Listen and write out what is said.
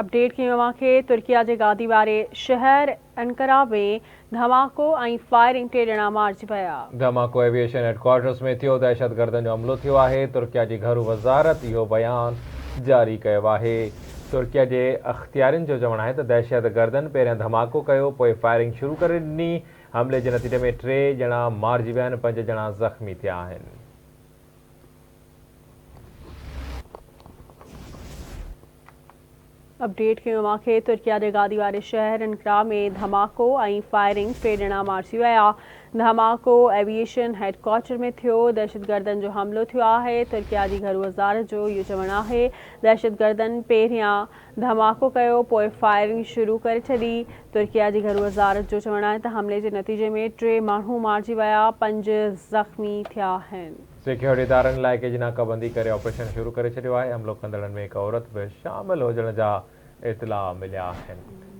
Update ڪيون اوهان کي ترڪيه جي گادي واري شهر انقره ۾ ڌماڪو ۽ فائرنگ ٽي ڄڻا مارجي ويا. ڌماڪو ايوي ايشن هيڊڪوارٽرز ۾ ٿيو، دهشتگردن جو حملو ٿيو آهي، ترڪيه جي گهرو وزارت اهو بيان جاري ڪيو آهي. ترڪيه جي اختيارين جو چوڻ آهي ته دهشتگردن پهريان ڌماڪو ڪيو پوء فائرنگ شروع ڪري ڏني، حملي جي نتيجي ۾ ٽي ڄڻا مارجي ويا آهن، پنج ڄڻا زخمي ٿيا آهن. اپڊيٽ ڪيون اوهان کي ترڪيه جي گادي واري شهر انقره ۾ ڌماڪو ۽ فائرنگ ٽي ڄڻا مارجي ويا ڌماڪو ايوي ايشن هيڊ ڪوارٽر ۾ ٿيو دهشتگردن جو حملو ٿيو آهي ترڪيه جي گهرو وزارت جو اهو چوڻ آهي دهشتگردن پهريان ڌماڪو ڪيو پوء فائرنگ شروع ڪري ڇڏي ترڪيه جي گهرو وزارت جو چوڻ آهي ته حملي جي نتيجي ۾ ٽي ماڻهو مارجي ويا پنج زخمي ٿيا آهن. سيڪيورٽي ادارن علائقي جي ناڪابندي ڪري آپريشن شروع ڪري ڇڏيو آهي، حملو ڪندڙن ۾ هڪ عورت به شامل هجڻ جا اطلاع مليا آهن.